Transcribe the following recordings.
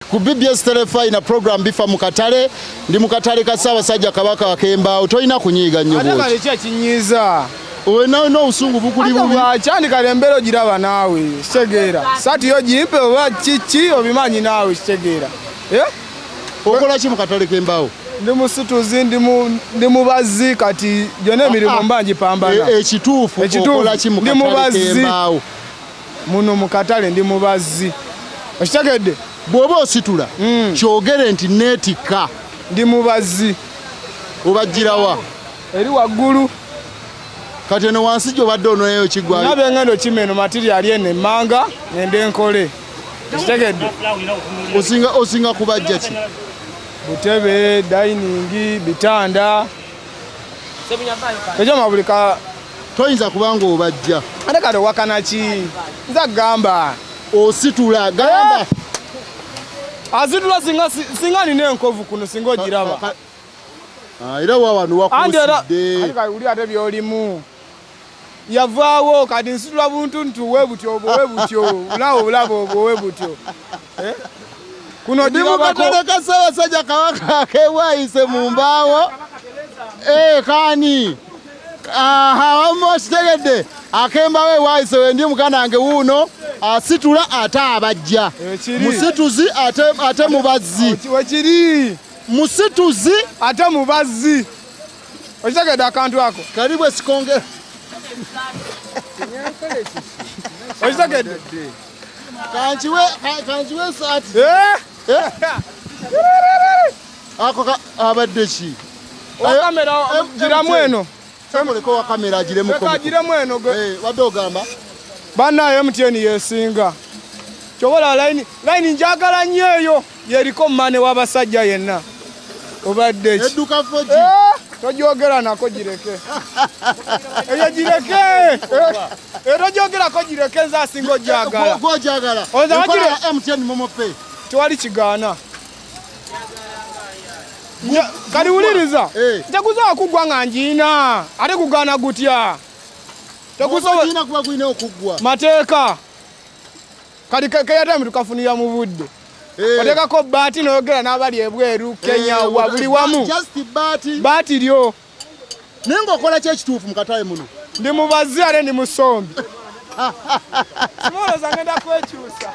Ku BBS Terefayina program bifa mu katale, ndi mu katale ka Ssaabasajja Kabaka ak'embaawo. Tolina kunyiiga nnyo. Ate bw'oti. Kale ki ekinyiiza? Olina obusungu bukuli Ate bubi. Lwaki andikala embeera ogiraba naawe kitegeera saati yo gimpe oba kiki obimanyi naawe kitegeera. Eh? Okola ki mu katale k'embaawo? Ndi musituzi, ndi mubazi, kati gyonna emirimu mba ngipambana. Ekituufu Ekituufu, okola ki mu ndi katale mubazzi. k'embaawo? Muno mu katale ndi mubazzi, okitegedde? Bw'oba ositula kyogere nti neetikka. Ndi mubazzi. Obajjirawa? Eri waggulu. Kati eno wansi gy'obadde ononayo kiggwayo? Nabye ngendo kima eno material eno emmanga ngende nkole, okitegedde? Osinga kubajja ki? Butebe, dining, bitanda, ekyoma buli ka. Toyinza kubanga obajja. Ate kati owakana ki? Nza gamba. Ositula gamba. Azitula singa nina enkovu kuno singa ogiraba. Era wa wano Andi era wakusidde. Ati kati uli ate byolimu yavaawo, kati nsitula buntu ntu we butyo obwo we butyo bulabo bulabo obwo we butyo. Eh? Kuno Ndi mu girabako. katale ka Ssaabasajja Kabaka ak'ebwayise mu mbaawo. Kaani aha wamma okitegedde, ak'embaawo ebwayise wendi. Muganda wange wuuno asitula ate abajja. Ekiri. Musituzi ate mubazzi. Wekiri. Musituzi ate mubazzi, okitegedde akantu ako? Kali bwe sikongera. Okitegedde? Kankiwe esaati. Eh? Ako abadde ki? Owa kamera giramu eno. Muleke owa kamera agiremu. Leka agiremu eno Wadde ogamba. Bannaye, MTN yesinga kyobola. Line njagala nnyo eyo yeriko mane w'abasajja yenna obadde ki? Edduka 4G. Eh, togyogera nako, gireke eyo, gireke. Eh, togyogerako, gireke, nze asinga ogyagala. Gwojagala. Oza Enkola wakire- ya MTN MoMo Pay. Tewali kigaana. Kali wuliriza. Tegusobola kuggwa nga ngiina, ate gugaana gutya? Tegusobola. Gulina kuba gulina okuggwa. Mateeka. Kati keyatime tukafunira mu budde. Oteekako baati noyogera n'abali ebweru, Kenya, wa buli wamu. Just baati. Baati lyo. Naye ng'okola ki ekituufu mu katale muno? Ndi mubazi ate ndi musombi. Simolooza ngenda kwekyusa.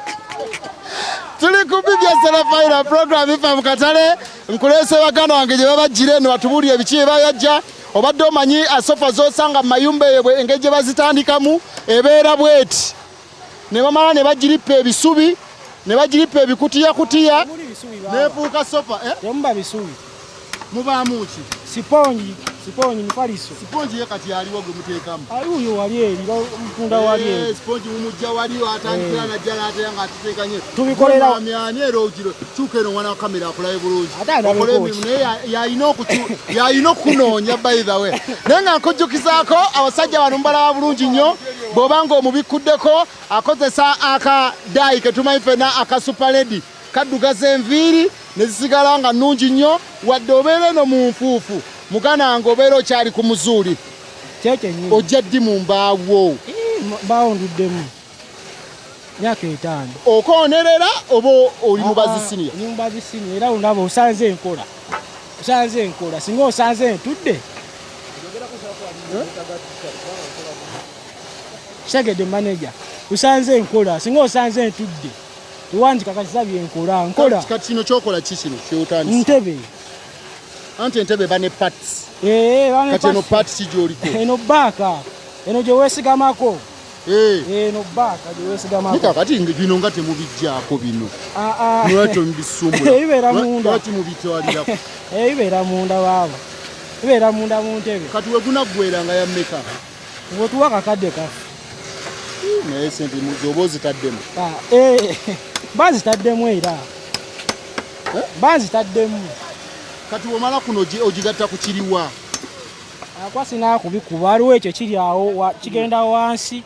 Tuli ku BBS Terefayina program ifa mu katale. Nkuleese baganda wange gye babajjira eno batubuulire ebiki bye bayajja. Obadde omanyi asofa z'osanga mu mayumba eyo engeri gye bazitandikamu ebeera bweti, ne bamala ne bagiripa ebisubi, ne bagiripa ebikutiyakutiya, neefuuka sofa, eh? Temuba bisubi. Mubaamu ki? Sipongi, sipongi, mifaliso. Sipongi ye kati aliwo gwe muteekamu? Ali uyo wali eri, mutunda wali eri. Sipongi mumujja wali atandikira najja n'atera nga atuteekanye. Tubikolera- Ani era ogiro kyuka eno omwana wa kamera akulabe bulungi. Ate alabeko Okole emirimu ki? naye yalina okunoonya by the way. Naye nga nkujjukizaako abasajja bano mubalaba bulungi nnyo. Bw'oba nga omubikkuddeko akozesa akadaayi ke tumanyi ffenna aka Super Lady, kaddugaza enviiri ne zisigala nga nnungi nnyo wadde obeera eno mu nfuufu. Muganda wange, obeera okyali ku muzuuli. Kyekyennyini. Ojja ddi mu mbaawo? Mbaawo nduddemu myaka 5. Okoonerera oba oli mubazi siniya? Ndi mubazi siniya, era olaba osanze enkola, osanze enkola. Singa osanze ntudde kitegedde manager, osanze enkola. Singa osanze ntudde tewandikakasiza byenkola nkola. Kati kino kyokola ki, kino kyotandise? Ntebe. Anti entebe eba ne parts. Eh, bane. Kati eno part ki gy'oliko? Eno back, eno gye weesigamako. Eno back gye weesigamako. Nika kati bino nga temubijjaako bino? Ah, ah. Lwaki omubisumbula? Ebibeera munda. Lwaki mubitwalirako? Ebibeera munda baaba, bibeera munda mu ntebe. Kati we gunaggwera nga yammeka? Ng'otuwa kakadde kaffe. Naye sente zoba ozitaddemu? Ah, eh, banzitaddemu era banzitaddemu. Kati womala kuno ogigatta ku kiriwa? Akwa sinakubikuba, waliwo ekyo kiri awo kigenda wansi.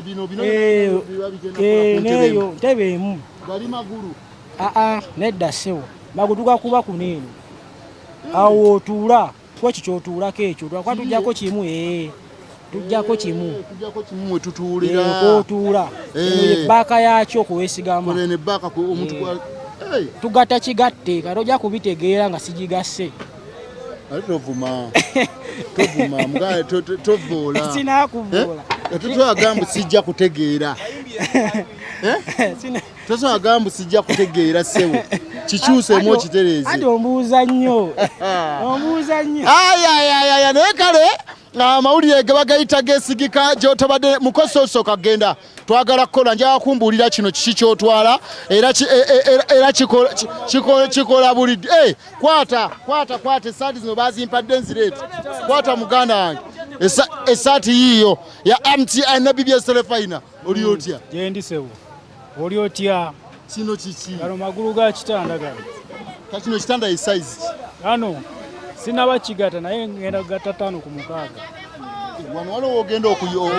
Bino biba bigenda Eh, kukola ku ntebe n'eyo emu. ntebe emu. Gali magulu? Aa, nedda ssebo, magulu gakuba kuno eno awo otuula kwekyo kyotuulako ekyo, lwakuba tujjako kimu, tujjako kimu. Tujjako kimu mwe tutuulira. Kwotuula. Eno ye back yakyo kuweesigama. Kuno eno e back omuntu Tugatta kigatte, kati ojja kubitegeera nga sigigasse. Ate tovuma, tovuma muganda, tovoola. Sinakuvoola. Tosobola mbu sijja kutegeera. Tosobola mbu sijja kutegeera ssebo. Kikyuseemu okitereeze. Anti ombuuza nnyo, ombuuza nnyo. Ayayayaya, naye kale amawulire ge bagayita geesigika gy'otabadde mukososoka genda twagala kukola. Njagala kumbuulira kino kiki ky'otwala era era kikola buli. Kwata, kwata, kwata essaati zino bazimpadde nzireete. Kwata muganda wange, essaati yiiyo ya MTN ne BBS Terefayina. Oli otya? Gyendi ssebo, oli otya? Kino kiki? Gano magulu ga kitanda gano. Kino kitanda ye size ki? Gano sinaba kigata, naye ngenda kugatta 5 ku 6. Wano waliwo ogenda okuyo?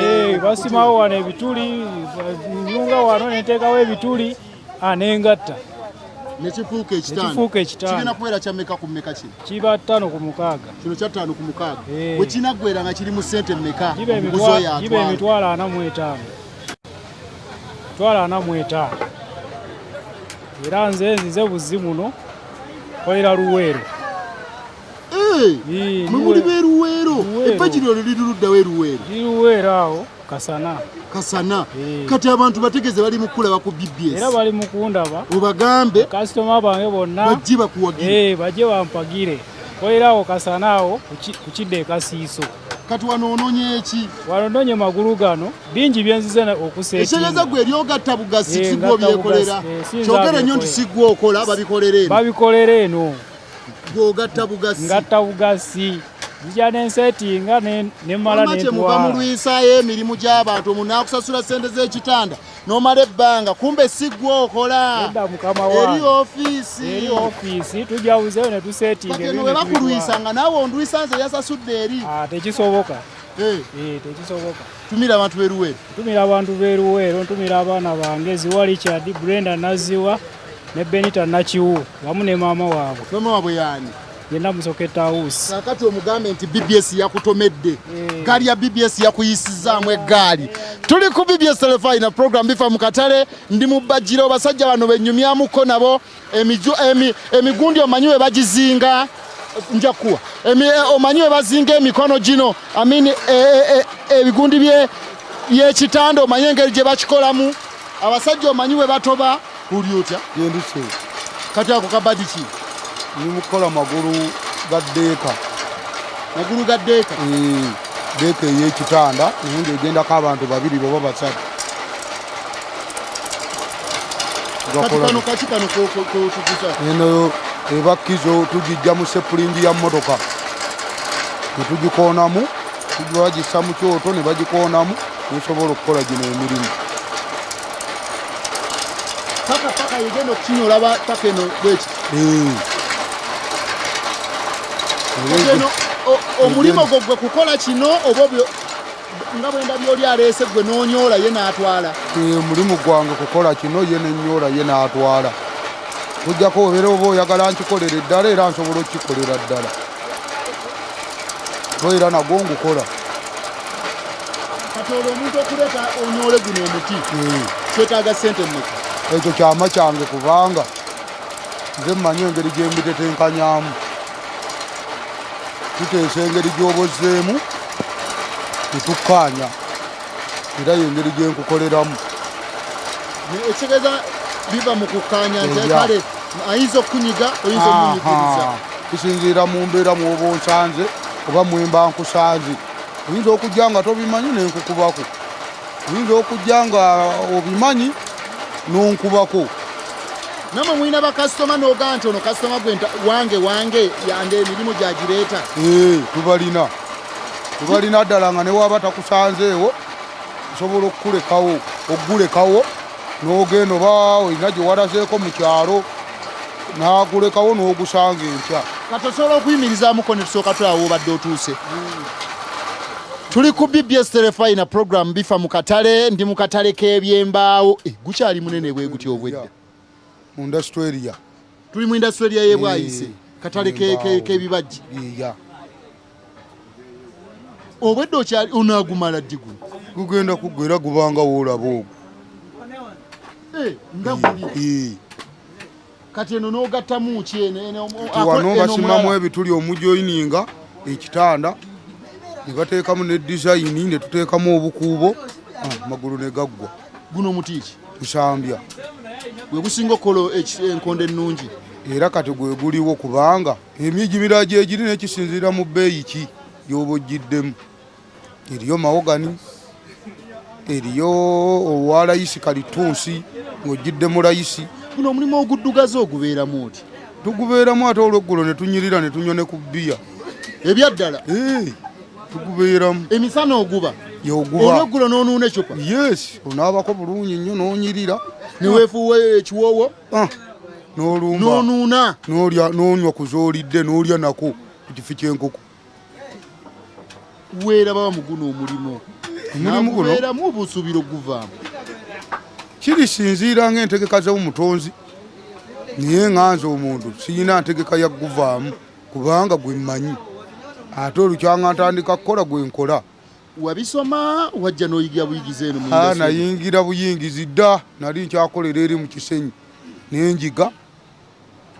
Basimawo wano ebituli, nyunga wano nenteekawo ebituli, nengatta. Nekifuuka ekitanda. Nekifuuka ekitanda. Kigenda kubeera kya mmeka ku mmeka kino? Kiba 5 ku 6. Kino kya 5 ku 6. Eh. Bwe kinaggwera nga kiri mu ssente mmeka? Giba Omuguzi oyo giba atwala. 45,000, 45,000. Era nze nzize buzzi muno, kolera Luweero. Mwe muli b'eruweero? Luweero. Ebbajiriro liri luddawo eruweero? Liri Luweero awo Kasana. Kasana. Kati abantu bategeze bali mu kulaba ku BBS. Era bali mu kundaba. Obagambe. Kasitoma bange bonna bajje bakuwagire. Bajje bampagire. Kolera awo Kasana awo ku kidda ekasiiso. Kati wano ononye eki? Wano nonye magulu gano, bingi byenzize okuseetinga. Ekitegeeza gwe eryogatta bugasi, Eh, si gwe ngatta obyekolera. bugasi, si nze Kyogere nnyo nti abyekolera. si gwe okola, babikolera eno. Babikolera eno. Gweogatta bugasi. Ngatta bugasi, nzija nensetinga nemmala Wamma kye muva nentwala. mulwisaayo emirimu gy'abantu, omuntu n'akusasula ssente z'ekitanda n'omala ebbanga, kumbe si gwe okola. Nedda, mukama Eri wange. ofiisi. Eri ofiisi, tujabuzeyo ne tusetinga. Kati eno bwe bakulwisa nga naawe ondwisa nze yasasudde eri. Tekisoboka. Tekisoboka. Tumira abantu b'eruweero. Ntumira abantu b'eruweero, ntumira abaana bange Ziwa Richard, Brenda Naziwa ne Benita Nakiwu wamu ne maama waabwe. Maama waabwe yaani? Yenna Musoke Tawusi. Kakati omugambe nti BBS yakutomedde, gaali ya BBS yakuyisizaamu eggaali. Tuli ku BBS Terefayina, program bifa mu katale. Ndi mu bbajjiro, basajja bano benyumyamuko nabo emigundi omanyi we bagizinga, nja kuwa omanyi we bazinga emikono gino, I mean, ebigundi by'ekitanda, omanyi engeri gye bakikolamu. Abasajja omanyi we batoba. Oli otya? Gyendise. Kati ako kabadi ki? Ndi mukukola magulu ga decker. Magulu ga decker? Decker ey'ekitanda, naye ng'egendako abantu babiri oba basatu. Kati Gakola kano kaki kano kotukuza? Eno eba kizo, tugijja mu spring ya mmotoka ne tugikoonamu, bagissa mu kyoto ne bagikoonamu nesobola okukola gino emirimu. Paka paka yegenda okukinyola paka eno bweki? Eh. Eno omulimu gwo gwe kukola kino oba nga bwenda byoli aleese gwe n'onyoola ye n'atwala? Omulimu gwange kukola kino, ye nenyoola ye n'atwala. Kujjako obeera oba oyagala nkikolera eddala, era nsobola okukikolera ddala to, era nagwo ngukola. Kati olwo omuntu okuleeta onyoole guno omuti kyetaaga ssente mmeka? Ekyo kyama kyange, kubanga nze mmanyi engeri gyembitetenkanyamu. Tuteesa engeri gy'obozzeemu netukkaanya, era yengeri gyenkukoleramu. Ekitegeeza biva mu kukkaanya nti Eya. kale ayinza okukunyiga, oyinza omunyigiriza. Aha. Kisinziira mu mbeera mwoba onsanze oba mwemba nkusanze. Oyinza okujja nga tobimanyi nenkukubako, oyinza okujja nga obimanyi nonkubako. Namwe mulina bakasitoma n'ogaa nti ono kasitoma gwe wange wange yange emirimu gyagireeta? Tubalina, tubalina ddala, nga newaba takusanzeewo osobola okukulekawo, ogulekawo n'ogenda, oba olina gye walazeeko mu kyalo n'agulekawo n'ogusanga enkya. Kati osobola okuyimirizaamuko ne tusooka tulaba woobadde otuuse. Tuli ku BBS Terefayina, program bifa mu katale. Ndi mu katale k'ebyembaawo. Gukyali munene bwe gutyo obwedda? Mu industrial area. Tuli mu industrial area y'ebwayise. Katale Embaawo. k'ebibajje. Iya. Obwedda okyali onaagumala ddi guno? Gugenda kuggwa, era gubanga woolaba ogwo. Nga guli. Kati eno n'ogattamu ki eno eno wano basimamu ebituli omujoyininga ekitanda ne bateekamu ne dizayini ne tuteekamu obukuubo ah, amagulu ne gaggwa. Guno muti ki? Nsambya. Gwe gusinga okukola enkondo ennungi. Era kati gwe guliwo kubanga emyigi mirala gyegiri nekisinziira mu bbeeyi ki gy'oba ojjiddemu. Eriyo mawogani, eriyo owa layisi kalitunsi ng'ojjidde mu layisi. Guno omulimu oguddugaza ogubeeramu oti? Tugubeeramu ate olweggulo ne tunyirira ne tunywa ne ku bbiya. Ebyaddala? Tugubeeramu. Emisana oguba? Oguba. Olweggulo n'onuuna eccupa? Yes, onaabako bulungi nnyo n'onyirira. Ne weefuuwa ekiwoowo? Ah, n'olumba. N'onuuna? N'olya, n'onywa ku z'olidde n'olya nako ku kifi ky'enkoko. Weeraba mu guno omulimu. Omulimu guno? Nagubeeramu oba osuubira okuguvaamu? Kirisinziira ng'entegeka z'omutonzi, naye nga nze omuntu sirina ntegeka ya kuguvaamu kubanga gwe mmanyi, ate olukyanga ntandika kukola gwe nkola. Wabisoma wajja n'oyigira buyigizi eno mu Ah, industry? nayingira buyingizi dda, nali nkyakolera eri mu Kisenyi ne njiga.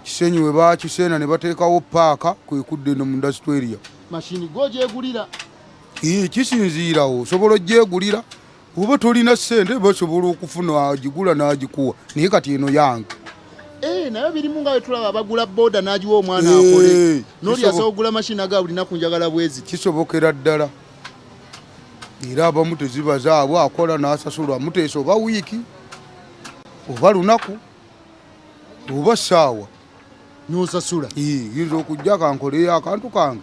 Kisenyi we baakiseena ne bateekawo paaka kwe kudda eno mu industry area. Mashini go ogyegulira? Ii, kisinziirawo, osobola ogyegulira oba tolina ssente basobola okufuna agigula n'agikuwa, naye kati eno yange. Naye birimu nga bwe tulaba abagula boda n'agiwa omwana akole. N'oli asobola okugula mashini aga buli naku njagala bweziti. Kisobokera ddala. Era abamu teziba zaabwe, akola n'asasulwa, muteesa oba wiiki oba lunaku oba ssaawa. N'osasula? Yinza okujja kankoleyo akantu kange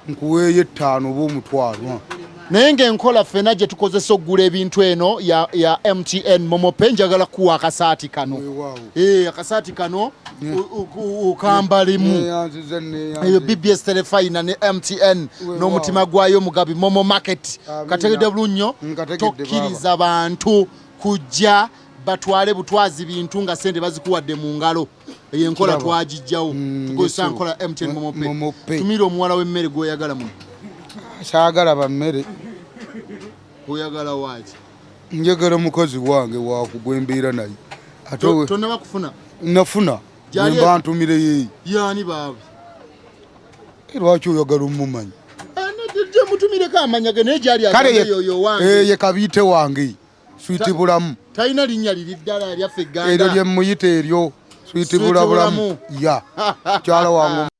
nkuweeyo 5 oba 500. Naye ng'enkola ffena gye tukozesa okugula ebintu eno ya MTN Momo Pay, njagala kuwa akasaati kano. Weewaawo. Akasaati kano okambalemu. Neeyanziza, neeyanziza. Eyo BBS Terefayina ne MTN Weewaawo. n'omutima gwayo Mugabi Momo Market. Amiina. Kategedde bulungi nnyo. Nkategedde, baaba. Tokkiriza bantu kujja batwale butwazi bintu nga ssente bazikuwadde mu ngalo. Eyo enkola Kiraba. twagijjawo. Tukozesa nkola MTN Momo Pay. Momo Pay. Tumira omuwala w'emmere gw'oyagala muno. Saagala ba mmere. Oyagala waaki? Njagala mukazi wange wakugwa embeera naye. Ate we- Tonnaba kufuna? Nafuna. Gyali Bwe mba ntumire yeeyi. Yaani baabi? Lwaki oyagala omumanyi? Gye mutumireko amanya ge naye gyali Kale agambe yoyo wange. ye kabiite wange. Switi bulamu. Talina linnya liri ddala eryaffe Gganda. Eryo lye muyita eryo. Switi Switi bulamu. bulamu. Ya. Mukyala wange.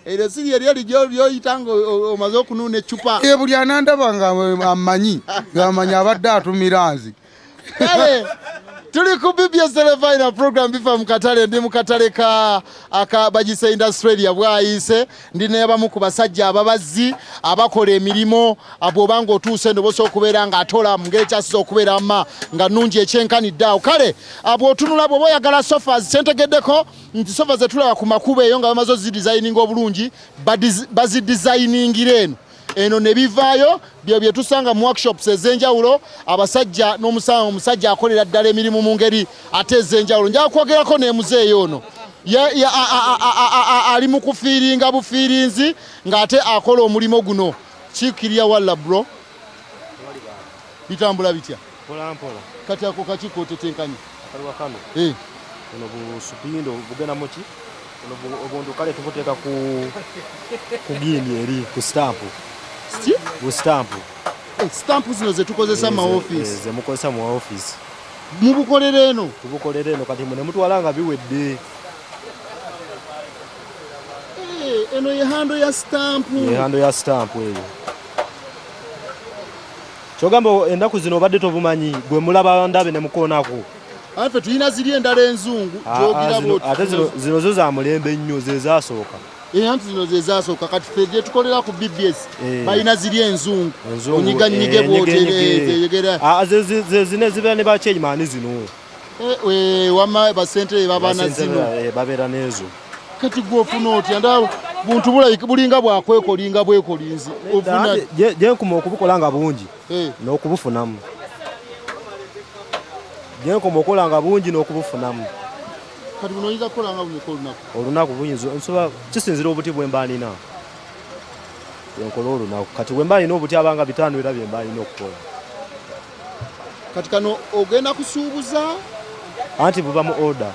Eryo si lyeryo lyoyita nga omaze okunuuna eccupa. Buli anandaba nga amanyi, ng'amanyi abadde atumira nze. Kale, tuli ku BBS Terefayina program bifa mu katale, ndi mu katale ka aka Bagise Industry ya Bwayiise, ndi n'abamu ku basajja ababazzi abakola emirimu, bw'oba ng'otuuse eno bosobola okubeera ng'atola mu ngeri ekyasiza okubeera ma nga nnungi ekyenkanidde awo. Kale, bw'otunula bw'oba oyagala sofas, kyentegeddeko nti sofa ze tulaba ku makubo eyo nga bamaze ozidizayininga obulungi, bazidizayiningira eno. Eno ne bivaayo bye bye tusanga mu workshops ez'enjawulo, abasajja n'omusango, omusajja akolera ddala emirimu mu ngeri ate ez'enjawulo. Njagala kwogerako ne muzeeyi ono. Ali mu kufiiringa bufiirinzi ng'ate akola omulimu guno. Kiikirya walla bro. Bitambula bitya? Mpola mpola. Kati ako kaki kotetenkanye? Akaliwa kano. Buno busupindo bugenda mu ki? Buno obuntu kale tubuteeka ku gini eri, ku stamp. Ki? Ku stamp. Stamp zino ze tukozesa mu office. Ze mukozesa mu office. Mubukolera eno? Tubukolera eno kati mune mutwala nga biwedde. Eno ye hando ya stamp. Ye hando ya stamp eyo. Kyogamba ennaku zino obadde tobumanyi, gwe mulaba ndabe ne mukoonako. Ate tulina ziri endala enzungu, gy'ogira bw'oti. Ate zino zo za mulembe nnyo, ze zaasooka. Anti zino ze zaasooka, kati ffe gye tukolera ku BBS, balina ziri enzungu. Enzungu, Onyiganyige bw'oti, nyige, nyige. zeyegera. Ze zino ezibeera ne bakyeyimaani zino. Wamma basentebe baba na Basentebe, zino. babeera n'ezo. Kati gwe ofuna otya? Ndaba buntu bulabika bulinga bwakwekolinga bwekolinzi. Ofuna Gye nkuma okubukola nga bungi n'okubufunamu. Gye nkoma okukola nga bungi n'okubufunamu. Kati buno oyinza kukola nga bumeka olunaku? Olunaku buyinza, nsobola, kisinziira obuti bwe mba nina. Bwe nkola olunaku. Kati bwe mba nina obuti abanga 5 era bye mba nina okukola. Kati kano ogenda kusuubuza? Anti buba mu order.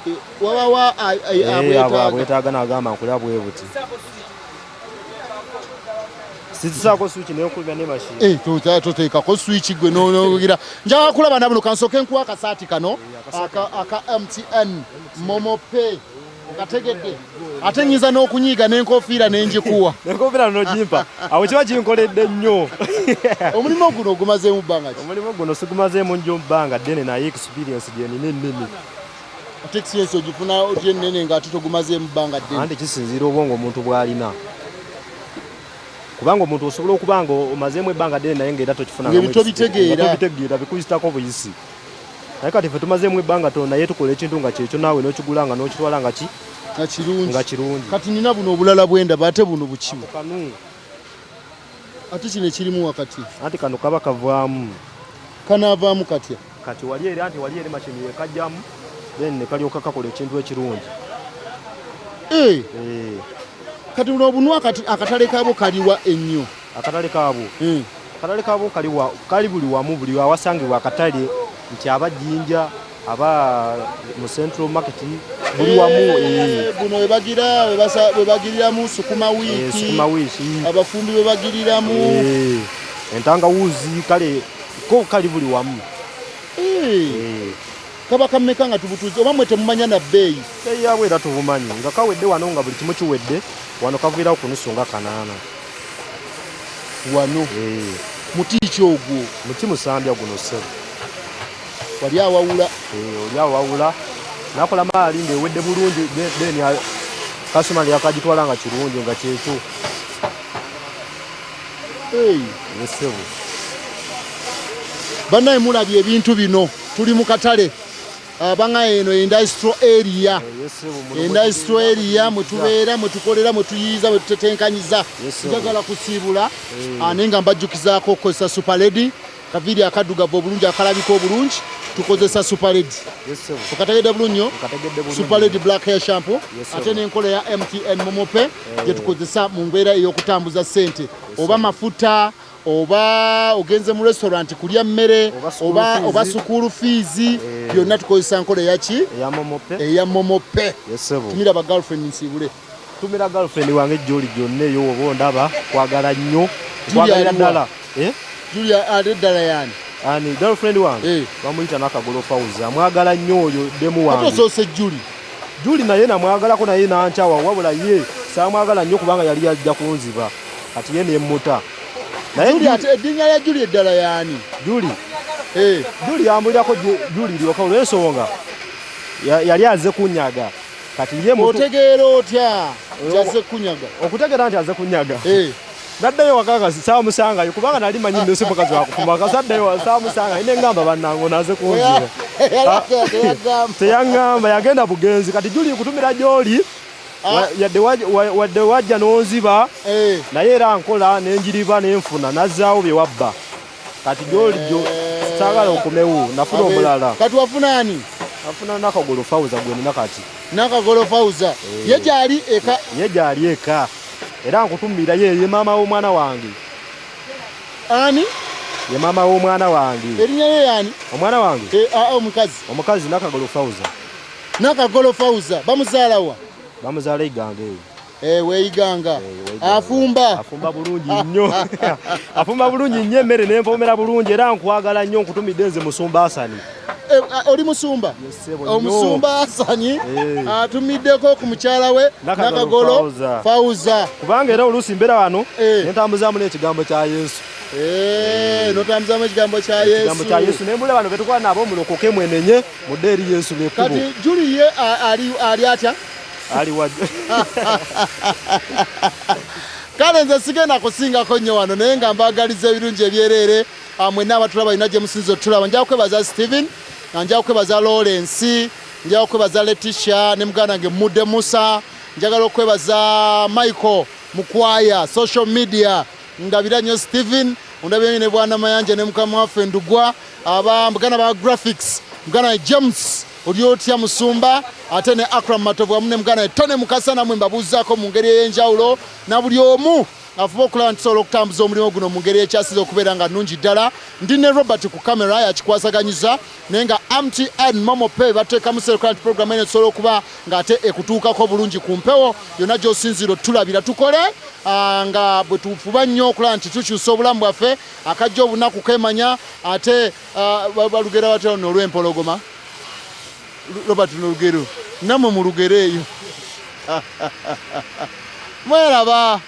Eh, wabawa eh, abwetaaga nagamba nkulya bwe buti sizisaako switch naye okulumya ne mashini eh, toteekako switch gwe nogira njagala kulaba nabuno kansooke nkuwa akasaati kano aka mtn momo pay okategedde ate nyinza n'okunyiiga n'enkofiira n'engikuwa enkofiira nogimpa awo kiba kinkoledde nnyo omulimu guno ogumazeemu bbanga ki omulimu guno sigumazeemu nnyo bbanga ddene naye experience gyenina ennene ate experience ogifuna otya ennene nga ate togumazeemu bbanga ddene anti kisinziira obwongo omuntu bw'alina kubanga omuntu osobola okuba nga omazeemu ebbanga ddene naye nga era tokifuna tobitegeera bikuyitako buyisi naye kati ffe tumazeemu ebbanga tono naye tukola ekintu nga kyekyo naawe n'okigula nga n'okitwala nga ki nga kirungi kati nina buno obulala bwendaba ate buno bukiwe kanu ate kino ekirimu wakati anti kano kaba kavaamu kanaavaamu katya kati wali eri anti wali eri mashini yekajjamu then ne kalyoka kakola ekintu ekirungi eh. Eh. kati buno obunwa akatale kaabwo kaliwa ennyo akatale kaabwo hmm. Akatale kaabwo kali wa, kali buli wamu buli awasangibwa akatale nti aba Jinja aba mu Central Market buli wamu eh, eh. Buno webagira webagiriramu sukuma eh, wiki, sukuma wiki abafumbi webagiriramu entangawuzi kale ko kali buli wamu Kaba kameka nga tubutuzi oba mwe temumanya na bbeeyi? Bbeeyi yabwe era tubumanyi nga kawedde wano nga buli kimu kiwedde wano kaviirawo ku nusu nga kanaana wano eh. Muti ki ogwo? Muti musambya guno ssebo. Wali awawula? Eh, oli awawula nakola maali ng'ewedde bulungi then kasoma yakagitwala nga kirungi nga kyekyo. Hey. Bannaye mulabye ebintu bino tuli mu katale abanga eno industrial area eh, industrial area mwetubeera mwetukolera mwetuyiiza mwetutetenkanyiza njagala kusiibula eh. ah, naye nga mbajjukizaako okukozesa super lady kaviiri akaddugavu obulungi akalabika obulungi tukozesa super lady okategedde bulungi nnyo super lady black hair shampoo ate n'enkola ya mtn momope eh. gye tukozesa mu mbeera ey'okutambuza ssente oba mafuta oba ogenze mu restaurant kulya mmere oba oba sukulu fees eh. byonna tukozesa nkola eyaki eya momope tumira ba girlfriend nsiibule tumira girlfriend wange joli gyonna eyo oba ondaba kwagala nnyo kwagalira ddala eh? Julia ate ddala yani ani girlfriend wange eh. bamuyita Nakagolo Fauza amwagala nnyo oyo demu wange ate osoose Julie Julie naye namwagalako naye nankyawa wabula ye saamwagala nnyo kubanga yali yajja kunziba kati ye nemmuta naye Julie ate erinnya lya Julie eddala yaani Julie eh. Julie yambulirako Julie lyoka olw'ensonga yali aze kunyaga kati ye otegeera otya nti aze kunyaga okutegeera nti aze kunyaga eh. Naddayo waka nga saamusangayo kubanga nali manyi nno si mukazi wakufumba kasaddayo saamusangayo ne ngamba bannange ono aze kunzira teyaŋŋamba yagenda bugenzi kati juli nkutumira gy'oli ah. yadde wajja n'onziba eh. naye era nkola nenjiriba nenfuna nazzaawo bye wabba kati gyoli gyo eh. saagala okomewo nafuna omulala kati wafuna ani nafuna nakagolo fauza gwe nina kati nakagolo fauza eh. ye gyali eka ye gyali eka era nkutumira ye ye maama w'omwana wange ani ye maama w'omwana wange erinnya lye yani omwana wange eh, omukazi omukazi nakagolo fauza nakagolo fauza bamuzaalawa bamuzaala iganga eyo Eh, weiganga eh, afumba afumba bulungi nnyo afumba bulungi nnyo emmere nempomera bulungi era nkwagala nnyo nkutumidde nze musumba asani eh, oli musumba omusumba asani atumiddeko ku mukyala we nakagolo fauza kubanga era oluusi mbeera wano nentambuzaamu n'ekigambo kya yesu notambuzamu ekigambo kya yesu kya yesu nembula bano betukola nabo mulokoke mwenenye mudde eri yesu lekubo kati juli ye ali atya ali wa kale nze sigenda kusingako nnyo wano naye nga mbagaliza ebirungi ebyereere ah, mwenna abatulaba yina gye musinza otulaba nja kwebaza Steven nja kwebaza Lawrence nja kwebaza Letitia ne muganda wange Mudde Musa njagala okwebaza Michael Mukwaya social media ndabira nnyo Steven ondabira nnyo ne bwana Mayanja ne mukama waffe Ndugwa aba muganda ba graphics muganda James Oli otya musumba ate ne Akram Matovu wamu ne muganda Tony Mukasa namwe mbabuuzaako mu ngeri ey'enjawulo na buli omu Afuba okulaba nti tusobola okutambuza omulimu guno mu ngeri ekyasiza okubeera nga nnungi ddala. Ndi ne Robert ku kamera yakikwasaganyiza, naye nga MTN Momo Pay bateekamu sente nti program eno esobola okuba ng'ate ekutuukako bulungi ku mpewo yonna gy'osinziira otulabira. Tukole nga bwe tufuba nnyo okulaba nti tukyusa obulamu bwaffe. Akajja obunaku kemanya ate balugera batya luno olw'empologoma? Robert, nolugero nammwe mulugere eyo mweraba.